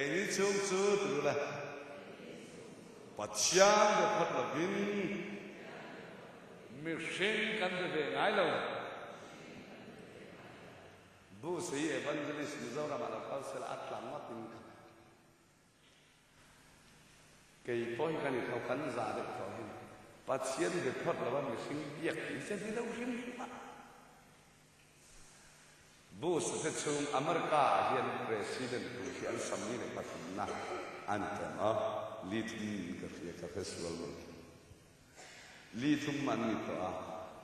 Keini chhung chu ti ru le. Pathian be phawt lovin. Mihring kan be ve ngai lo. Bus hi Evangelist Mizoram ah lo kal sela a tla ngawt in ka Kei pawh hi kan i tho kan za deuh tawh hin Pathian be phawt lo a mihring biak tih hi ni lo hrim hrim a. Bush te chung America ah hian President tur hi an 43 na an tawng a, li thum in ka hria ka hre sual mai thei. Li thum an ni tawh a,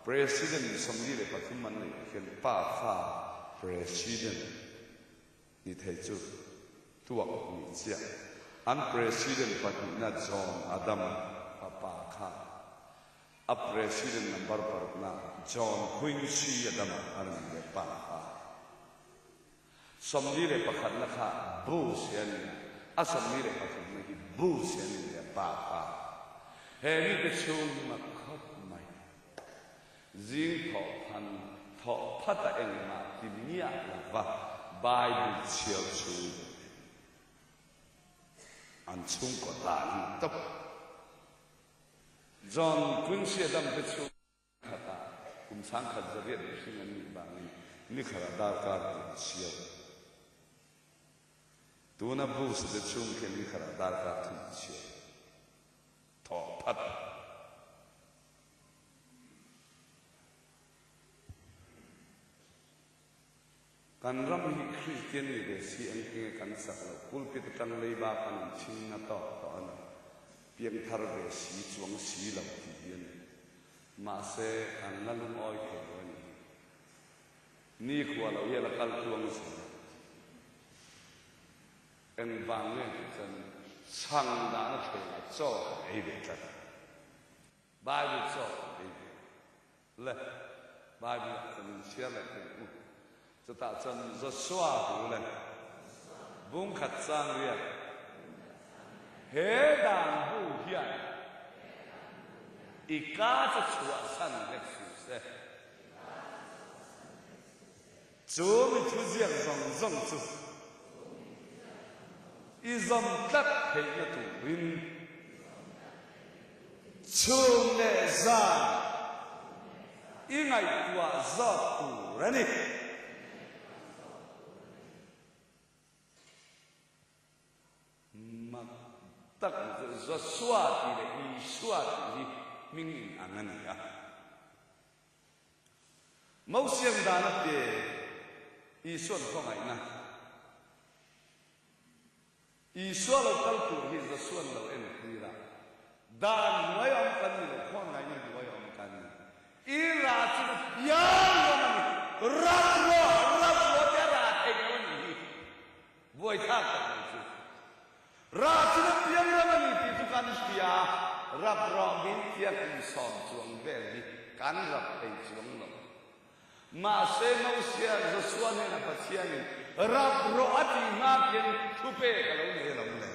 President 43 an neih ah hian pa fa President ni thei chu tuak nih chiah. An President pahnihna John Adam fapa kha a President number parukna John Quincy Adama a rawn ni leh pa kha. 41 na kha Bush hi a ni a, a 33 na hi Bush hi a ni leh pa kha. He mite chhung hi mak khawp mai. Zing thawh phan thawh phat a engmah ti miah lova Bible chhiar chung an chhungkaw dan hi tawp. John Quincy Adam te chhung khatah kum 1800 mihring an nih vangin nikhatah darkar tur chhiar. Tuna Bush te chhung khian nikhatah darkar thum chhiar thawh phat. Kan ram hi Kristian ni ve si eng tinge kan sak lo, pulpit atang leiba kan in chhing na tawk tawh a ni. Piangthar ve si chuang si lo tih hi a ni. Mahse, kan la lungawi thei lo a ni hi. Nikhua lo hian a kal tluang zel a. Engvang nge tih chuan chhang dahna thlengah chaw kan ei ve tlat. Bible chaw kan ei ve. Le, Bible ah chuan in chhiar leh thei u. Chutah chuan Joshua hu le bung khat chang riak he dan bu hian i ka chu chhuahsan hlek suh se. Chu mi thuziak zawng zawng chu i zawm tlat theihna turin chhung leh zan i ngaihtuah zawk tur a ni. Mak tak chu Joshua tih leh Isua tih hi hming inang a ni a. Mosiang dana pe Isua'n khawngaihna. Isua lo kal tur hi Josua'n lo en tir a, Dan hnuai awm kan ni lo, khawngaihna hnuai awm kan ni. I rah chu na piang rawng a ni, rap rawh, rap rawh tia rah theih lo a nih hi. Buaithlak tak mai chu. Rah chu na piang ram a ni tih chu kan hria, rap rawh min tia kum sawm chuang vel hi kan rap thei chuang lo. Mahse Mosia Joshua hnenah Pathianin rap rawh a tih hma khian thupek a lo nei alawm le.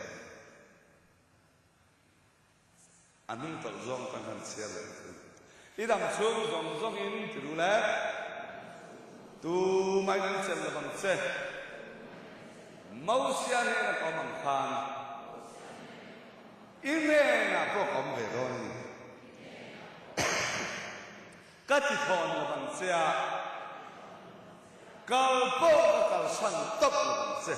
A hnung tawlh zawng kan han chhiar leh thung. I dang chhung zawng zawngin ti ru le. Tumah in an chelh lo vang che. Mosia hnena ka awm ang khan i hnenah pawh ka awm ve dawn a ni. Ka ti thawn lo vang che a, kal pawh ka kalsan tawp lo vang che.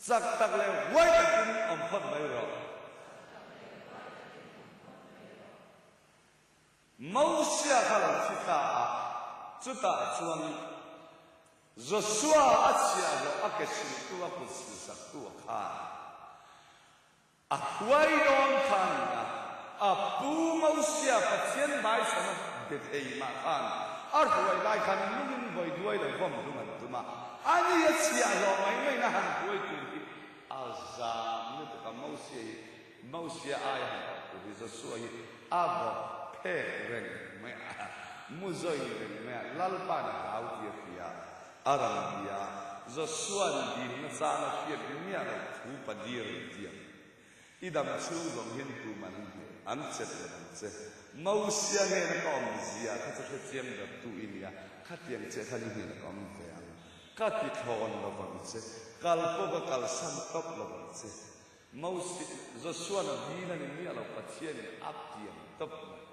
Chak tak leh huai takin awm phawt mai rawh. Mosia kha lo thi ta a, chutah chuan Joshua a chhiahhlawh a ke siltu a kut silsaktu a khan a huai dawn kha a ni a. A pu Mosia Pathian hmaichhana be thei mah khan a hruai lai khan lungin vawi duai lo vawm hlum an tum a, ani a chhiahhlawh mai maina han hruai tur hi a zam lutuk a, Mosia hi Mosia aia han awh tur hi Joshua hi a vawk phek reng mai a, mu zawi reng mai a, Lalpa'n a hlau ti a hria, a rawn ti a, Joshua'n dilna chang a hriat miah loh thu padir an tiam. I dam chhung zawng hian tum an hneh, an chet lo ang che. Mosia hnena ka awm zia kha chu hrechiang ber tu i nia, khatiang che khan i hnena ka awm ve ang. Ka ti thlawn lo vang che, kal pawh ka kalsan tawp lo vang che. Moses, Joshua na dil a ni miah lo, Pathianin a tiam tawp mai.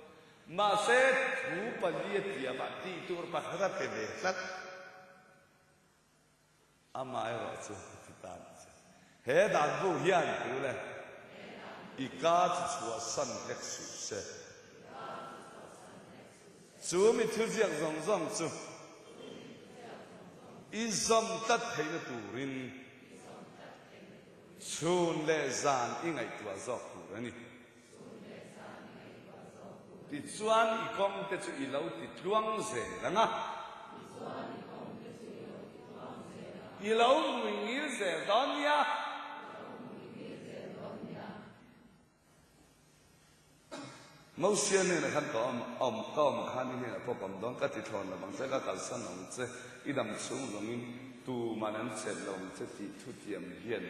Mahse, thu pali a tiam a, tih tur pakhat a pe ve tlat. Amaherawh chu a ti ta ni che. He dan bu hian tu le i ka chu chhuahsan hlek suh se. Chu mi thuziak zawng zawng chu i zawm tlat theihna turin chhun leh zan i ngaihtuah zawk tur a ni. Tichuan i kawng te chu i lo ti tluang zel ang a. I lo hmui ngil zel dawn nia. Mosia hnenah khan ka awm awm ka awm khan i hnenah pawh ka awm dawn ka ti thlawn lo ang che, ka kalsan lo ang che, i dam chhung zawngin tuman an chet lo ang che tih thutiam hian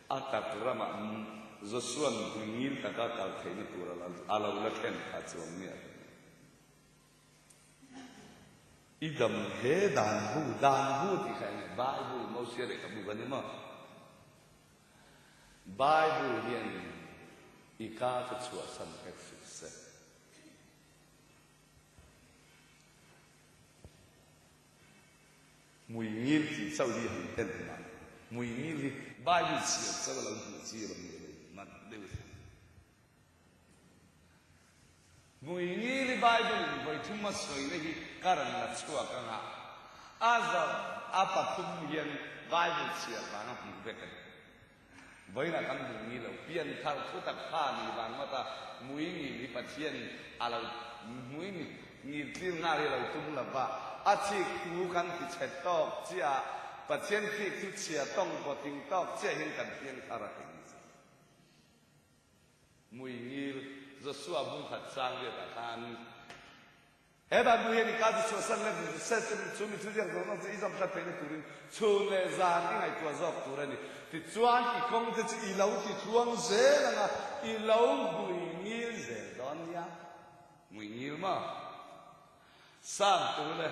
A tak ramah Joshua-n hmuingil taka kal theihna tur a lo la thlen kha chuang miah lo. I dam he dan bu, dan bu tih kha eng nge? Bible, Mosia lehkhabu kha ni maw? Bible hian i ka chu chhuahsan vek suh se. Hmuingil tih chauh hi han en mah. Hmuingil hi Bible chhiar chauh a lo hmuh chi rawn nih leh mat deuh hi. Hmuingil hi Bible in vawi thum a sawina hi ka rawn la chhuak ang a, a zawh a pathum hian Bible chhiar vanga hmuh vek a ni. Vawiinah kan hmu ngi lo. Pianthar thutak kha ni vang ngawt a, mui ngil hi Pathian a lo mui ngil tlir nghal hi a lo tum lo va. A chik thu kan ti chhe tawk chiah a, Pathian thik thu chhia tawng pawh ting tawk chiah hian kan pianthar a ti ni chu. Mui ngil Joshua bungkhat sang riatah khan He dan bu hian i ka chu chhuahsan leh se chu chu mi thuziak zawng zawng chu i zawm tlat theihna turin chhun leh zan i ngaihtuah zawk tur a ni. Tichuan i kawng te chu i lo ti tluang zel ang a, i lo hmui ngil zel dawn nia. Hmui ngil maw? Sang tur le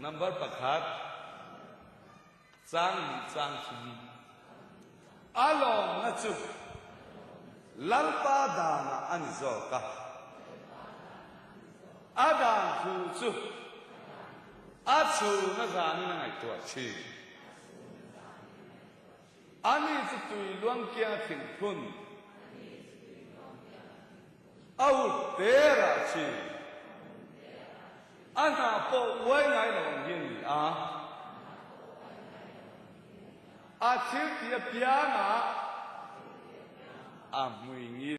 number pakhat. Chang nih chang thum. A lawmna chu Lalpa danah a ni zawk a. A dan thu chu a chhuna zanin a ngaihtuah thin. Ani chu tui luang kianga thingphun a ut terah thin. A hna pawh uai ngai lo ang hi a ni a. A thil tih apiangah a hmui ngil.